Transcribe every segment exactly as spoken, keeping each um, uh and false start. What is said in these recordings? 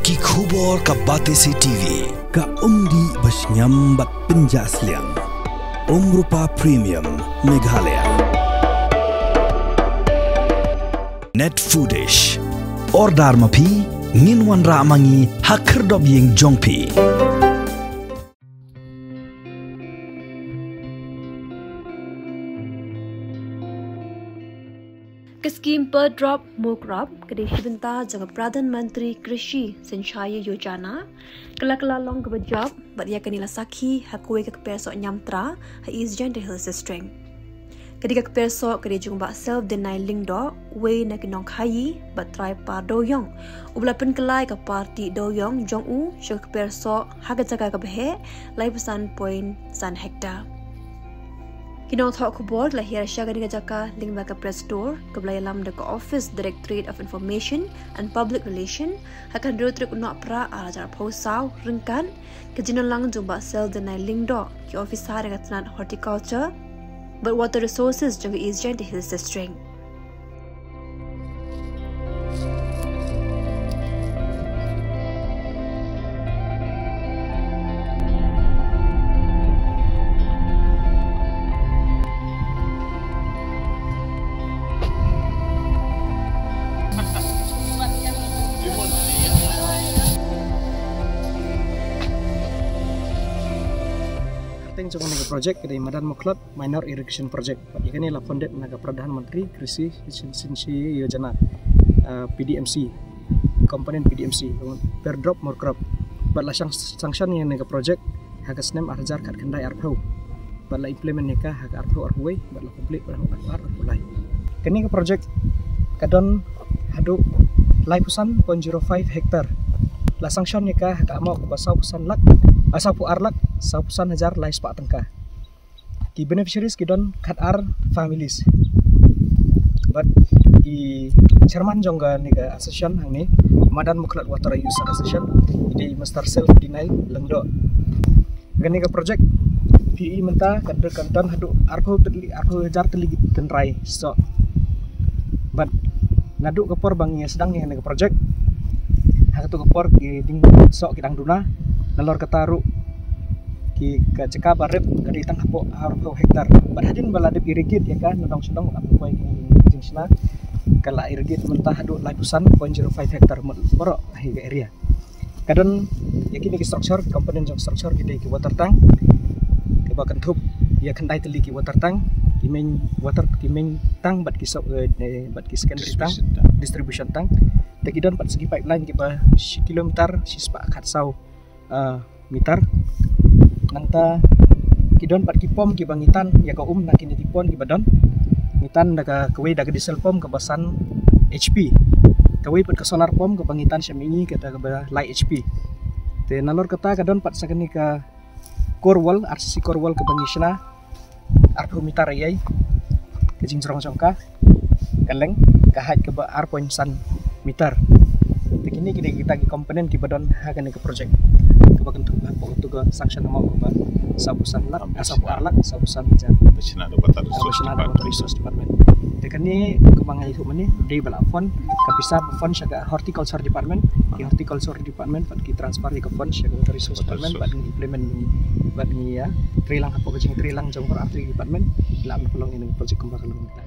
Ki khubor ka Batesi T V. Ka umdih ba shngiam bad pynjah sliang. Umrupa Premium Meghalaya. Net Foodish. Order ma phi, ngin wanrah ma ngi ha khyrdop ïing jong phi. Ka skhim Per Drop More Crop ka dei shi bynta jong ka Pradhan Mantri Krishi Sinchay Yojana, ka la kylla long kaba jop bad ïa kane la sakhi ha kawei ka kper soh ñiamtra ha East Jaintia Hills District. Ka dei ka kper soh ka dei jong u Bah Self Deny Lyngdoh, uwei na ki nongkhaii bad trai par dewïong, uba la pynkylla ïa ka par tih dewïong jong u sha ka kper soh ha ka jaka kaba heh, laiphew san point san hektar. Ki nongthoh khubor ki la hiar sha kane ka jaka lyngba ka press tour kaba la ïalam da ka Office Directorate of Information and Public Relation ha ka hynriew tarik u Nohprah ar hajar arphew saw, ryngkat ka jingialang jong u Bah Self Deny Lyngdoh, ki officer na ka tnat Horticulture bad Water Resources jong ka East Jaintia Hills District. Kyrteng jong kane ka project ka dei Madan Mukhlot Minor Irrigation Project. Bad ïa kane la funded na ka Pradhan Mantri Krishi Sin-, Sinchay Yojana, uh, P D M C, component P D M C, Per Drop More Crop. Bad la sanction ïa kane ka project ha ka snem ar hajar khatkhyndai arphew. Bad la implement ïa ka ha ka arphew arphew wei, bad la complete bad ha ka arphew ar arphew lai. Kane ka project ka don haduh laiphew san point zero five hektar. La sanction ïa ka ha ka amount kaba sawphew san lak, ah, sawphew ar lak sawphew san hajar lai spah tyngka. Ki beneficiaries ki don khatar families. Bad i chairman jong kane ka association hangne, Madan Mukhlot Water Use Association, i dei Mister Self Deny Lyngdoh. Kane ka project phi mynta ka don haduh arphew tylli, arphew hajar tylli ki tynrai soh. Bad naduh ka por ba ngi sdang ïa kane ka project, ha kato ka por ki dieng soh ki dang duna, nalor kata ruh ki ka jaka ba rep ka dei tang hapoh arphew hektar. Bad hadien ba la dep irrigate ïa ka nadong shadong, la pynpoi ki jingshna, ka la irrigate mynta haduh laiphew san point zero five hektar mut baroh hi ka area. Ka don ïa kine ki structure, component jong structure ki dei ki water tank, kiba kynthup ïa khyndai tylli ki water tank, ki main water, ki main tank bad ki sub, eh, eh, bad ki secondary tank, distribution tank. Distribution tank. Te ki don pat sa ki pipeline kiba shi kilometer shispah khatsaw, ah, meter. Nangta ki don pat ki pom kiba ngi tan ïa ka um na kine ki pon kiba don. Ngi tan da ka kawei da ka diesel pump kaba san H P. Kawei pat ka solar pump kaba ngi tan sha mihngi kata kaba lai H P. Te nalor kata ka don pat sa kane ka core wall, R C C core wall kaba ngi shna arphew meter ïa ka jingjrong jong ka, ka length, ka height kaba ar point san meter. Te kine ki dei kita ki component kiba don ha kane ka project. Kaba kynthup hapoh kato ka sanction amount kaba sawphew san lak, ah, sawphew ar lak sawphew san hajar. Ba shna da Water Resource Department. Te kane kaba nga ïathuh mynne dei ba la fund, ka pisa ba fund sha ka Horticulture Department, ki Horticulture Department bad ki transfer ïa ka fund sha ka Water Resource Department bad ngi implement, bad ngi ïa trei lang hapoh ka jingtrei lang jong baroh artylli ki department, la pynlong ïa kane ka project kumba ka long mynta.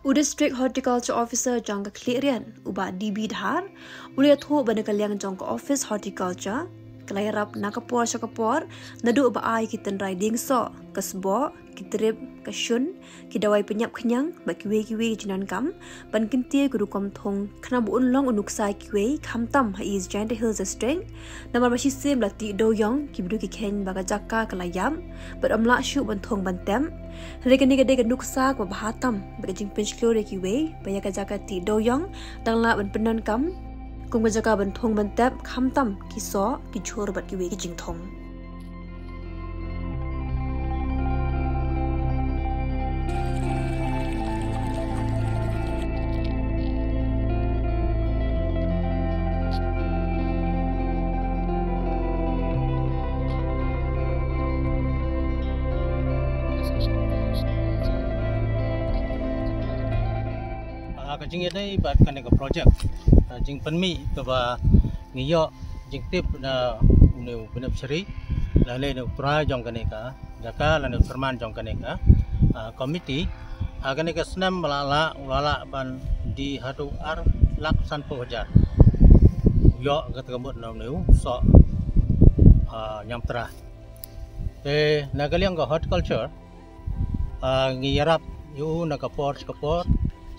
U District Horticulture Officer jong ka Khliehriat, u Bah D B Dhar, u la ïathuh ba na ka liang jong ka Office Horticulture ka la ïarap na ka por sha ka por naduh ba ai ki tynrai dieng soh, ka sboh, ki trip, ka shun, ki dawai pynïap khñiang bad kiwei kiwei ki jingdonkam ban kyntiew ka rukom thung, khnang ba un long u nuksa ïa kiwei khamtam ha East Jaintia Hills District. Namar ba shisien ba la tih dewïong kiba dei ki kheiñ ba ka jaka ka la ïap bad ym lah shuh ban thung ban tep. Hynrei kane ka dei ka nuksa kaba bha tam bad ka jingpynshlur ïa kiwei ba ïa ka jaka tih dewïong dang lah ban pyndonkam kum ka jaka ban thung ban tep khamtam ki soh, ki jhur bad kiwei ki jingthung. Nga Ka jingïadei bad kane ka project, ka jingpynmih kaba ngi ïoh jingtip na une u beneficiary lane une u trai jong kane ka jaka lane u chairman jong kane ka, ah, committee. Ha kane ka snem ba la lah, u la lah ban die haduh ar lak sanphew hajar. U ïoh kata ka mut na une u soh, ah, Niamtra. Te na ka liang ka horticulture, ah, ngi ïarap ïa u na ka por sha ka por,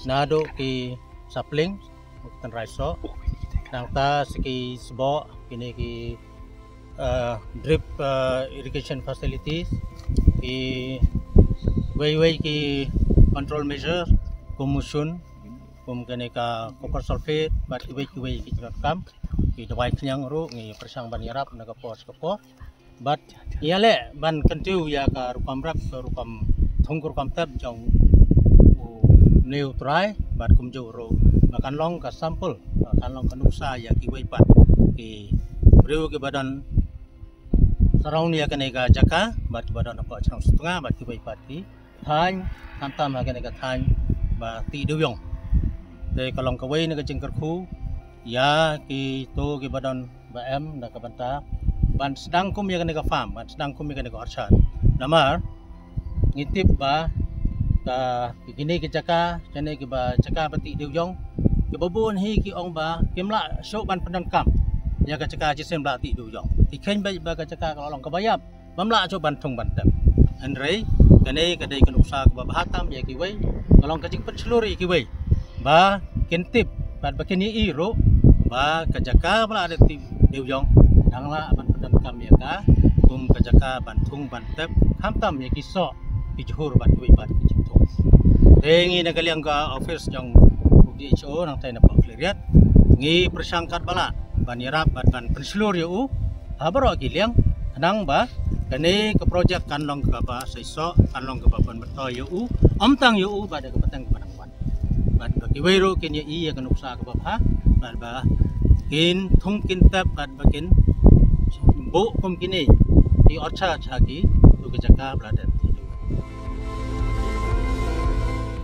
naduh ki sapling, tynrai soh, nangta sa ki sboh, kine ki, ah, drip, ah, irrigation facilities, kiwei kiwei ki control measure, kum u shun, kum kane ka copper sulphate, bad kiwei kiwei ki jingdonkam, ki dawai khñiang ruh ngi pyrshang ban ïarap na ka por sha ka por. Bad ïaleh ban kyntiew ïa ka rukom rep, ka rukom thung, ka rukom tep jong une u trai, bad kumjuh ruh ba kan long ka sample, ba kan long ka nuksa ïa kiwei pat ki briew kiba don surround ïa kane ka jaka, bad kiba don hapoh Chnong Sutnga, bad kiwei pat ki thaiñ, khamtam ha kane ka thaiñ ba tih dewïong. Te ka long kawei na ka jingkyrkhu ïa kito kiba don ba em na ka bynta ban sdang kum ïa kane ka farm, ban sdang kum ïa kane ka orchard. Namar ngi tip ba ka, kine ki jaka, kine kiba jaka ba tih dewïong, kiba bun hi ki ong ba kim lah shuh ban pyndonkam ïa ka jaka shisien ba la tih dewïong. Ki kheiñ beit ba ka jaka ka la long kaba ïap, bym lah shuh ban thung ban tep. Hynrei kane ka dei ka nuksa kaba bha tam ïa kiwei, ka long ka jingpynshlur ïa kiwei ba kin tip bad ba kin ïohi ruh ba ka jaka ba la dep tih dewïong dang lah ban pyndonkam ïa ka kum ka jaka ban thung ban tep, khamtam ïa ki soh, ki jhur bad kiwei pat ki jingthung. Te ngi na ka liang ka office jong u D H O nangta na Pok Khliehriat, ngi pyrshang katba lah ban ïarap bad ban pynshlur ïa u ha baroh ki liang, khnang ba kane ka project kan long kaba seisoh, kan long kaba pynbeit ïa u, ym tang ïa u, bad ïa ka pateng kaba nang wan, bad ba kiwei ruh kin ïohi ïa ka nuksa kaba bha, bad ba kin thung kin tep, bad ba kin buh kum kine ki orchard ha kito ki jaka ba la dep tih dewïong.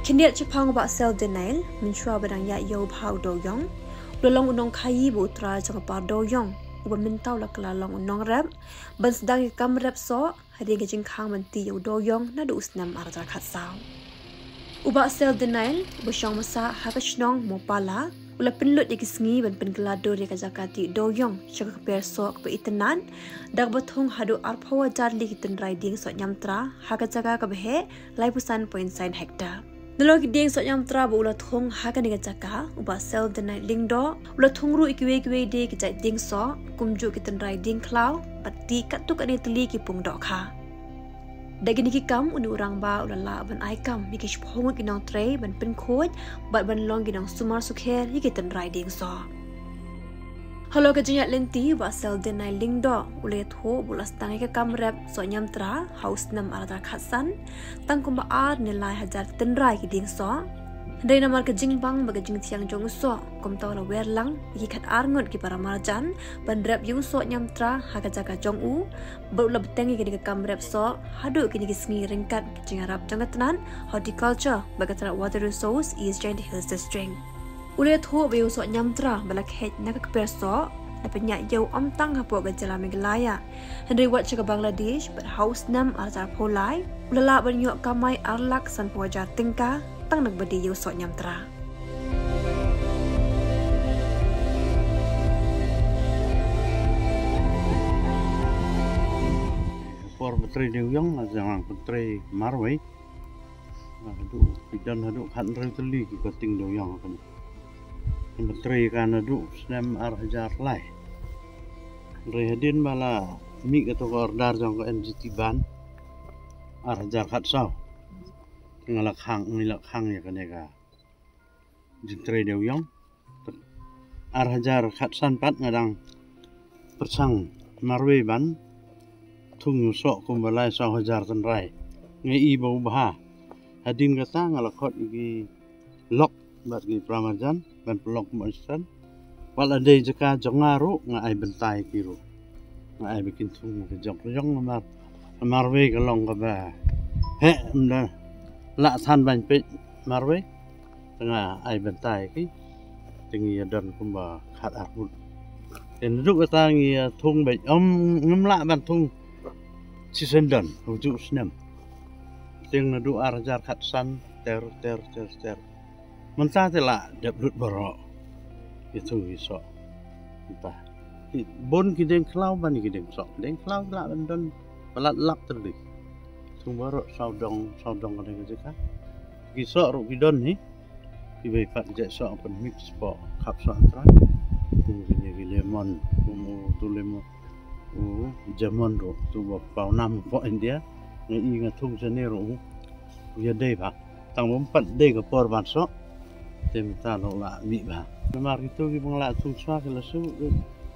Khyndiat shaphang u Bah Sel Denial, mynshuwa ba dang ïaid ïa u bha u dewïong, u la long u nongkhaïi bad u trai jong ka par dewïong, uba mynta u la kylla long u nongrep ban sdang ïa ka kam rep soh, hadien ka jingkhang ban tih ïa u dewïong naduh u snem ar hajar khatsaw. U Bah Sel Denial, uba shong basa ha ka shnong Mopala, u la pynlut ïa ki sngi ban pynkylla dur ïa ka jaka tih dewïong sha ka kper soh kaba itynnad, da kaba thung haduh arphew hajar tylli ki tynrai dieng soh Niamtra ha ka jaka kaba heh laiphew san point sain hektar. Nalor ki dieng soh Niamtra ba u la thung ha kane ka jaka, u Bah Sel Denial Lyngdoh u la thung ruh ïa kiwei kiwei de ki jait dieng soh, kumjuh ki tynrai dieng khlaw, bad tih katto katne tylli ki pung dohkha. Da kine ki kam, une u rangbah u la lah ban ai kam ïa ki shiphew ngut ki nongtrei ban pynkhuid bad ban long ki nongsumar sukher ïa ki tynrai dieng soh. Halor ka jingïaid lynti, u Bah Sel Denial Lyngdoh u la ïathuh ba u la sdang ïa ka kam rep soh Niamtra ha u snem ar hajar khatsan, tang kumba ar ne lai hajar tynrai ki dieng soh. Hynrei namar ka jingbang bad ka jingthiang jong u soh, kumta u la wer lang ïa ki khatar ngut ki paramarjan ban rep ïa u soh Niamtra ha ka jaka jong u, bad u la bteng ïa kane ka kam rep soh haduh kine ki sngi ryngkat ka jingïarap jong ka tnat Horticulture bad ka tnat Water Resource East Jaintia Hills District. U la ïathuh ba ïa u soh Niamtra ba la kheit na ka kper soh, la pynïaid ïa u ym tang hapoh ka jylla Meghalaya, hynrei wat sha ka Bangladesh, bad ha u snem ar hajar arphew lai u la lah ban ïoh kamai ar lak sanphew hajar tyngka tang na kaba die ïa u soh Niamtra. Por ba trei dewïong la dang pyntrei marwei. Haduh, ki don haduh khathynriew tylli ki kyrteng dewïong kane. Pyntrei ka naduh snem ar hajar lai. Hynrei hadien ba la mih kato ka order jong ka N G T ban ar hajar khatsaw, nga la khang, ngi la khang ïa kane ka jingtrei dewïong. Ar hajar khatsan pat nga dang pyrshang marwei ban thung ïa u soh kumba lai saw hajar tynrai. Nga i ba u bha. Hadien kata nga la khot ïa ki lok bad ki paramarjan ban pynlok kum assistant. Wat la dei jaka jong nga ruh nga ai bynta ïa ki ruh. Nga ai ba kin thung ka jong ka jong namar, marwei ka long kaba heh, ym da lah than ban peit marwei. Te Nga ai bynta ïa ki. Te ngi ïa don kumba khat ar ngut. Te naduh kata ngi ïa thung beit, ym, ngim lah ban thung shisien don, ha u juh snem. Te naduh ar hajar khatsan, ter, ter, ter, ter. Mynta te la dep lut baroh. Ïa thung ïa soh. Mynta. Ki bun ki dieng khlaw ban ki dieng soh. Ki dieng khlaw ki lah ban don palat lak tylli. Thung baroh sawdong, sawdong ka dieng ka jaka. Ki soh ruh ki don hi. Ki bei pat ki jait soh pynmix hapoh khap soh Antra. Kum kine ki lemon, kum utu lemon, u jamon ruh, utu ba paw nam hapoh India. Nga i nga thung shane ruh u ïa dei bha. Tang bym pat dei ka por ban soh. Te mynta ruh la mih bha. Namar kito kiba nga la thung shuwa ki la shu.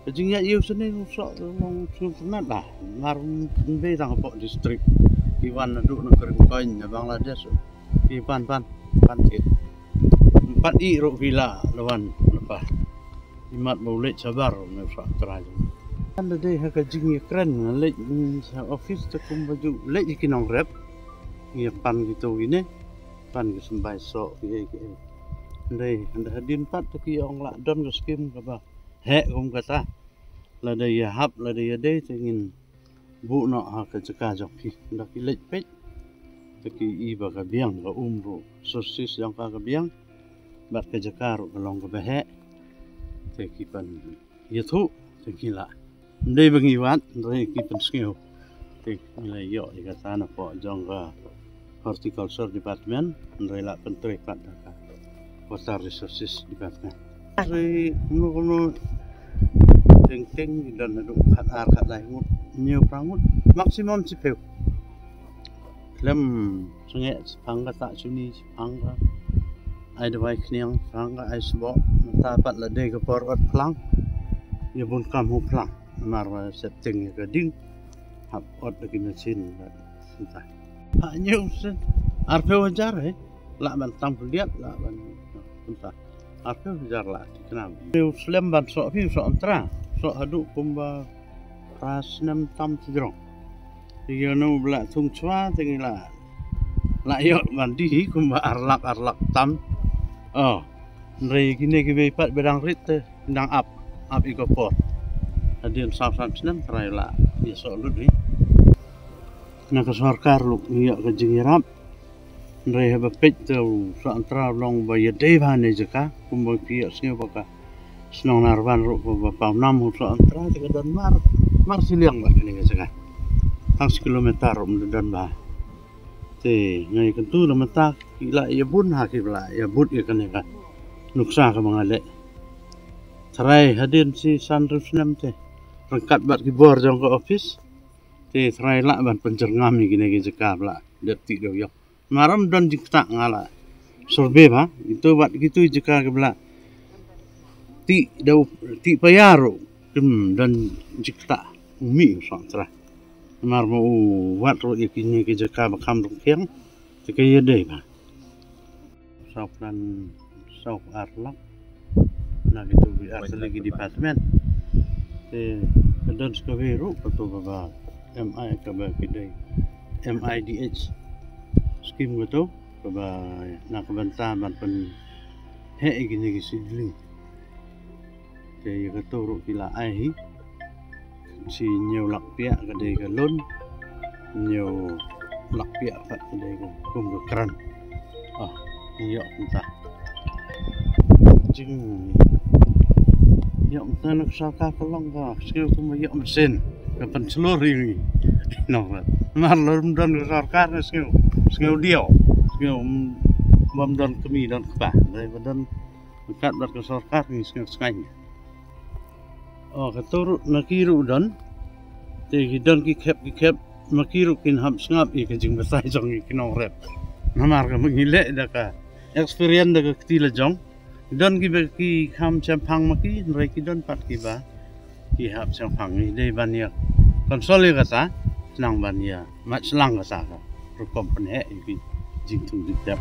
Ka jingïaid ïew shane u soh long shu tynat bha. Namar ym dei tang hapoh district. Ki wan naduh na Kringkoiñ, na Bangladesh. Ki pan, pan, pan thied. Ym pat ih ruh ki la, la wan, la pa. Imat ba u leit shabar ruh, nga u soh Antra jong. Kan da dei ha ka jingïakren, nga leit, mm, sha office te kumba ju, leit ki nongrep. Ngi ïa pan kito kine, pan ki symbai soh, ki ei, ki ei. Hynrei, hynrei hadien pat te ki ong lah don ka skim kaba heh kum kata. Lada ïa hap, lada ïa dei, te ngin buh noh ha ka jaka jong phi. Ynda ki leit peit. Te ki i ba ka biang, ka um ruh. Sources jong ka, ka biang. Bad ka jaka ruh ka long kaba heh. Te ki pan ïathuh, te ki lah. Ym dei ba ngi wad, hynrei ki pynsngew. Te ngi la ïoh ïa kata napoh jong ka Horticulture Department, hynrei la pyntrei pat da ka Water Resources Department. Hynrei kumno kumno teng teng ki don haduh khat ar khat lai ngut, hynñiew phra ngut, maximum shiphew. Khlem sangeh shiphang ka, tah shuni shiphang ka. Ai dawai khñiang shiphang ka, ai sboh, mynta pat la dei ka por ot phlang. Ïa bun kam ha phlang. Namar ba sep teng ïa ka ding. Hap ot da ki machine. Mynta. Hynñiew sen. Arphew hajar eh. Lah ban tam khyndiat, lah ban. Mynta. Arphew hajar lah. Khnang. Phi u slem ban soh phi, soh Antra. Soh haduh kumba phra snem tam shajrong. Te ïa uno ba la thung shuwa te ngi la, la ïoh ban die hi kumba ar lak, ar lak tam. Oh. Hynrei kine kiwei pat ba dang rit te dang ap, ap ïa ka por. Hadien saw san snem trai la ïa soh lut hi. Na ka sorkar ruh ngi ïoh ka jingïarap. Hynrei haba peit te u soh Antra u long ba ïadei bha ne jaka, kumba phi ïohsngew ba ka shnong Narwan ruh ba paw nam u soh Antra te ka don mar, mar shiliang bad kane ka jaka. Tang shi kilometer ruh ym don bha. Te nga ïakyntu na mynta ki la ïa bun ha ki la ïa bud ïa kane ka nuksa kaba nga leh. Trai hadien shi san hynriew snem te ryngkat bad ki bor jong ka office. Te trai lah ban pynjyrngam ïa kine ki jaka ba la dep tih da u ïong. Mar ym don jingktah nga la survey bha. Ito bad kito jaka ki ba la tih da u, tih paia ruh kim don jingktah u mih u soh Antra. Mar ma u wad ruh ïa kine ki jaka ba kham rung khiang. Te ka ïadei bha. Saw plan saw ar lak. Na kito ki ar tylli ki department. Te ka don sa kawei ruh kato kaba M I kaba ki dei M I D H scheme kato kaba na ka bynta ban pynheh ïa kine ki seedling. Te ïa kato ruh ki la ai hi. Shi hynñiew lak piah ka dei ka loan. Hynñiew lak piah pat ka dei ka kum ka grant. Ah, ïoh mynta. Jing ïoh mynta na ka sorkar ka long ka sngew kumba ïoh masin. Ka pynshlur ïa ngi. Nong rat. Mar lor ym don ka sorkar nga sngew. Sngew diaw. Sngew bym don kmie don kpa. Dei ba don Kat bad ka sorkar ngi sngewsngaiñ. O, kato ruh na ki ruh don. Te ki don ki khep ki khep, ma ki ruh kin hap sngap ïa ka jingbatai jong ngi ki nongrep. Namar ka ma ngi leh da ka experience da ka kti la jong. Don kiba ki kham shemphang ma ki, hynrei ki don pat kiba ki hap shemphang. Ngi dei ban ïa consult ïa kata, khnang ban ïa mad slang kata ka rukom pynheh ïa ki jingthung jingtep.